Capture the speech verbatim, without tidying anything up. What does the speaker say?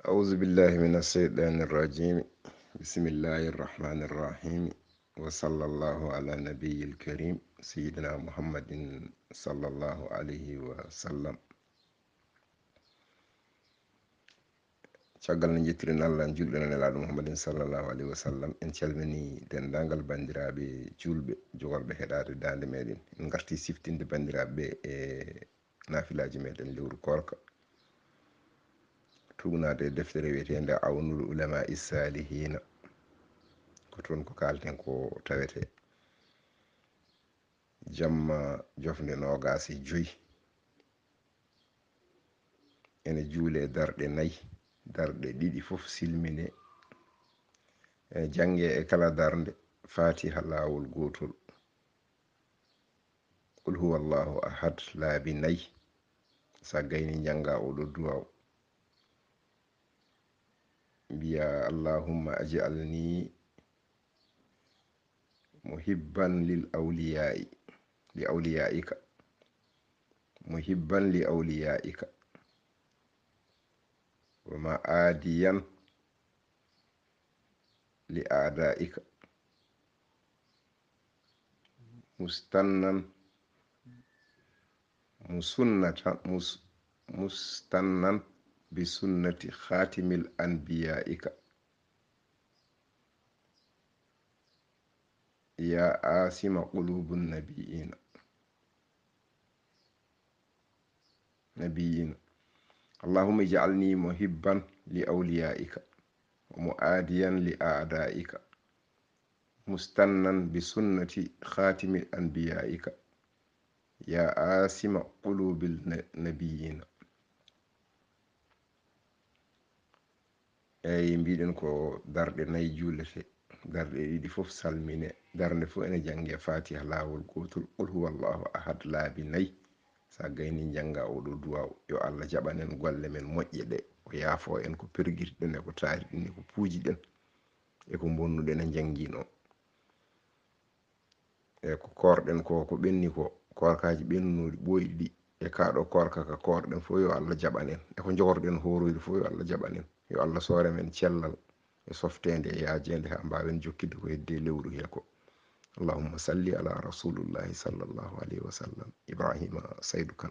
أعوذ بالله من الشيطان الرجيم. بسم الله الرحمن الرحيم. وصلى الله على النبي الكريم سيدنا محمد صلى الله عليه وسلم. Caggal nde njettiren Allah, en julɗen e Nelaaɗo Muhammadin sallallahu alaihi wasallam, en calmini denndaangal banndiraaɓe juulɓe jogorɓe heɗaade daande meɗen. En ngarti siftinde banndiraaɓe ɓe e naafilaaji meɗen lewru koorka, tuugnaade e deftere wiyeteende Awnul Ulama Salihina. Ko toon ko kaalten ko tawetee. Jamma jofnde noogaas e joy. Ene juulee darɗe nayi, darɗe ɗiɗi fof silminee. Ene janngee e kala darnde Faatiha laawol gootol. Qul huwa Allahu ahad laabi nayi. So a gaynii, njanngaa oo ɗoo duwaaw. Mbiyaa: Allahumma aj'alni muhibban lil awliyaa'i, li awliyaa'ika, muhibban li awliyaa'ika, wa mu'aadiyan li a'daa'ika, mustannan, musunnata, mus-, mustannan bi sunnati khaatimil anbiyaa'ika. Ya asima qulubun nabiyina. Nabiyina. Allahumma ij'alni muhibban li awliyaika wa mu'adiyan li a'daika, mustannan bi sunnati khatimi anbiyaika. Ya asima qulubil na-, nabiyina. Eyi, mbiɗen ko darɗe nayi juulete, darɗe ɗiɗi fof salmine, darnde fof ene jannge Fatiha laawol gootol, Qul huwallahu ahad laabi nayi. So a gayni, njannga oo ɗoo duwaaw, yo Allah jaɓan en golle men moƴƴe ɗe, o yaafo en ko pergirɗen e ko taariɗen e ko puujiɗen e ko mbonnuɗen e njanngino. E ko koorɗen ko, ko ɓenni ko, koorkaaji ɓennuɗi, ɓooyɗi ɗi, e kaa ɗoo koorka ka koorɗen fof, yo Allah jaɓan en. E ko njogorɗen hooroyde fof, yo Allah jaɓan en. Yo Allah soore men cellal e softeende e yaajeende haa mbaawen jokkidde ko heddii e lewru hee ko. Allahumma salli ala Rasulullahi sallallahu alayhi wa sallam. Ibrahima Saydu Kan.